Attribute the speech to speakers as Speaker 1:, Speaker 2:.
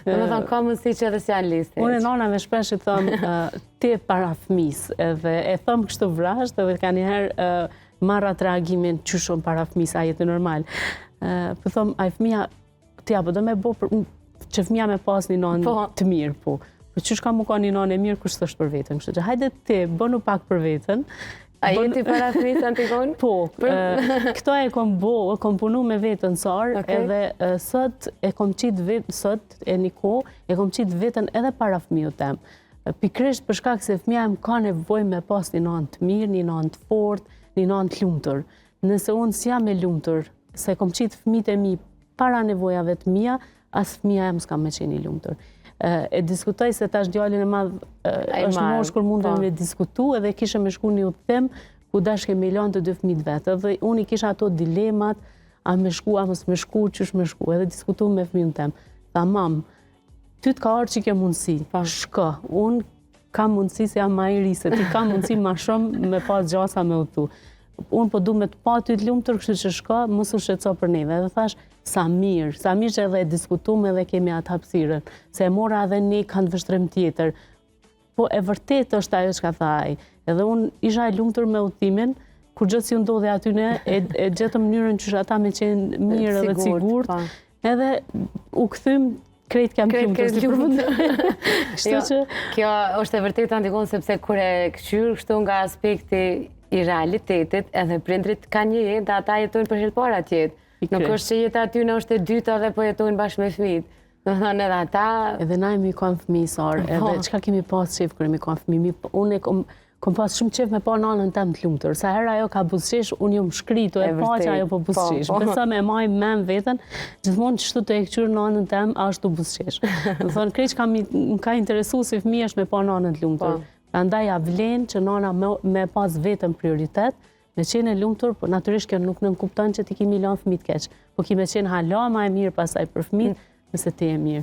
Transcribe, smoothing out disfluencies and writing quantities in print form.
Speaker 1: Domethënë, ka mundësi që edhe s'janë listë.
Speaker 2: Unë nënave shpesh i thom, ti para fëmis, edhe e thom kështu vrazhd, edhe ka njëherë marr atë reagimin qysh unë para fëmis, a je ti normal. Po thom, ai fëmija, ti a po do me bo për, që fëmija me pas një nonë po. të mirë, po. Po qysh ka me kanë një nonë e mirë, kur s'është për veten. Kështu që hajde ti, bënu pak për veten,
Speaker 1: A je ti para fëmijës Antigonë?
Speaker 2: Po, këto e kom bo, e kom punu me veten Sarë, edhe sot e kom qitë vetë, sot e një kohë, e kom qitë veten edhe para fëmijës tem. Pikërisht për shkak se fëmija jem ka nevojë me pas një nanë të mirë, një nanë të fortë, një nanë të lumtur. Nëse unë s'jam e lumtur, se kom qitë fëmijët e mi para nevojave të mia, as fëmija jem s'ka me qenë i lumtur. E diskutoj se tash djalin e madh është në moshë kur mundem po. me diskutu edhe kishe me shku një udhëtim ku dashke me i lanë të dy fëmijët vetë. Edhe unë i kisha ato dilemat, a me shku, a mos me shku, qysh me shku, edhe diskutu me fëmijën tem. Tha, mam, ty të ka ardhë qikjo mundësi, po. shko, unë kam mundësi se jam ma i ri, se ti kam mundësi ma shumë me pas gjasa me udhëtu. Unë po du me të pa ty të lumtur, kështu që shko, mos u shqetëso për neve. Edhe thash, sa mirë, sa mirë që edhe e diskutum edhe kemi atë hapësirën, se e mora edhe një këndvështrim tjetër. Po e vërtet është ajo çka tha ai. Edhe unë isha e lumtur me udhëtimin, kurgjë s'ju ndodhi atyne, e, e gjetëm mënyrën qysh ata me qenë mirë edhe sigurt. Po. Edhe u kthym krejt kem
Speaker 1: të lumtur si përfundim. Kështu jo, që kjo është e vërtetë Antigonë sepse kur e kqyr kështu nga aspekti i realitetit, edhe prindrit kanë një jetë dhe ata jetojnë për herë të parë atë jetë. Nuk është që jeta atyne është e dyta dhe po jetojnë bashkë me fëmijët. Domethënë edhe ata...
Speaker 2: Edhe na jemi kanë fëmijë, Sarë, edhe po. çka kemi pas qef kur jemi kanë fëmijë. Unë e kom, kom pas shumë qef me pa nanën tem të lumtur. Sa herë ajo ka buzëqesh, unë jom shkri tu e pa që ajo po buzëqesh. Po, po. Besa me maj men veten, gjithmonë qështu tu e këqyrë nanën tem, ashtu buzëqesh. Domethënë, krejt çka më ka interesu si fëmijë është me pa nanën të lumtur. Po. Prandaj ja vlen që nana me, me pas veten prioritet, Me qenë e lumtur, po natyrisht kjo nuk nënkupton që ti ki me i lanë fëmijët keq, po ki me qenë hala ma e mirë pastaj për fëmijët, mm. nëse ti je mirë.